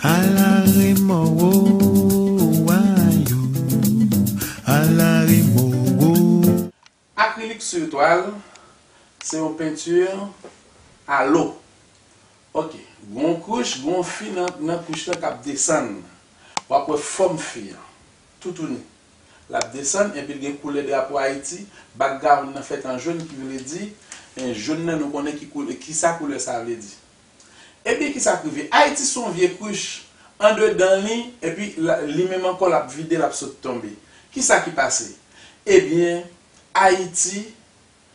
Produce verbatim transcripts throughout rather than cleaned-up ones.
Ala remò, o, ayo. Ala remò, o. Akrilik sou twal, se yon penti a lo. Ok, gon kouch, gon fi nan, nan kouch lan k ap desann. W ap wè fòm fi an, toutouni. L ap desann, epi l gen koulè drapo Ayiti, background nan fèt an jòn, ki vle di, en, jòn nan nou konnen ki koulè, kisa koulè sa vle di. Ebyen, kisa k rive? Ayiti se yon vye kouch, andedan li, epi la, li menm ankò l ap vide, l ap sot tonbe. Kisa ki pase? Ebyen, Ayiti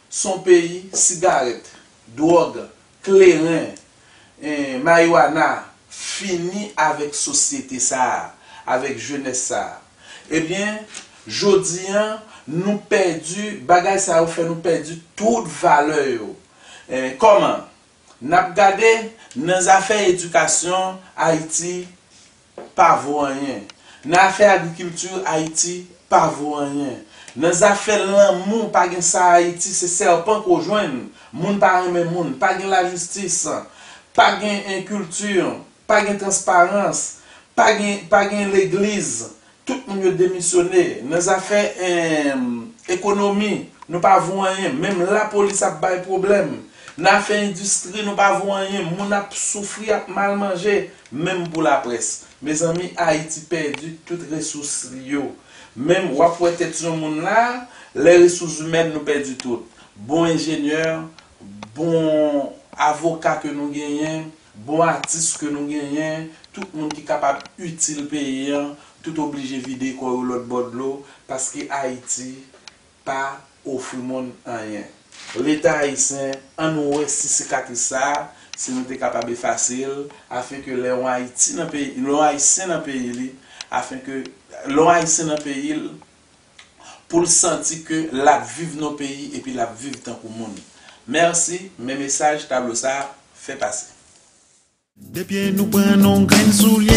se yon peyi sigarèt, dwòg, kleren, en, mariwana fini avèk sosyete sa a, avèk jenès sa a. Ebyen, jodi an, nou pèdi, bagay sa yo fè nou pèdi tout valè yo. En, kòman? N ap gade nan zafè edikasyon, Ayiti pa vo anyen. Nan afè agrikilti, Ayiti pa vo anyen. Nan zafè lanmou, pa gen sa Ayiti, se sèpan ke w jwenn. Moun pa renmen moun, pa gen lajistis, pa gen, en, kilti, pa gen transparans, pa gen, pa gen legliz. Tout moun yo demisyone. Nan zafè, en, ekonomi, nou pa vo anyen. Menm lapolis ap bay pwoblèm. Nan afè endistri, nou pa vo anyen. Moun ap soufri, ap mal manje. Menm pou laprès. Mezanmi, Ayiti pèdi tout resous li yo. Menm w ap wè tèt yon moun la, lè resous imèn nou pèdi tout. Bon enjenyè, bon avoka ke nou genyen, bon atis ke nou genyen, tout moun ki kapab itil peyi an, tout oblije vide kò yo lòt bò dlo, paske Ayiti pa ofri moun anyen. Leta ayisyen, ann wè si sikatris sa a, si nou te kapab efase l, afenke lè yon Ayiti nan peyi, lè yon Ayisyen nan peyi li, afenke lè yon Ayisyen nan peyi l, pou l santi ke l ap viv nan peyi epi l ap viv tankou moun. Mèsi, men mesaj tablo sa a fè pase. De pye nou pran nan grenn soulye,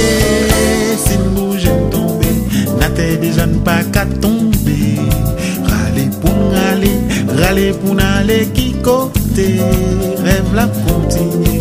si n bouje n tonbe, n atè deja n pa ka tonbe. Rale pou n rale, rale pou n ale ki kote, rèv la ap kontinye.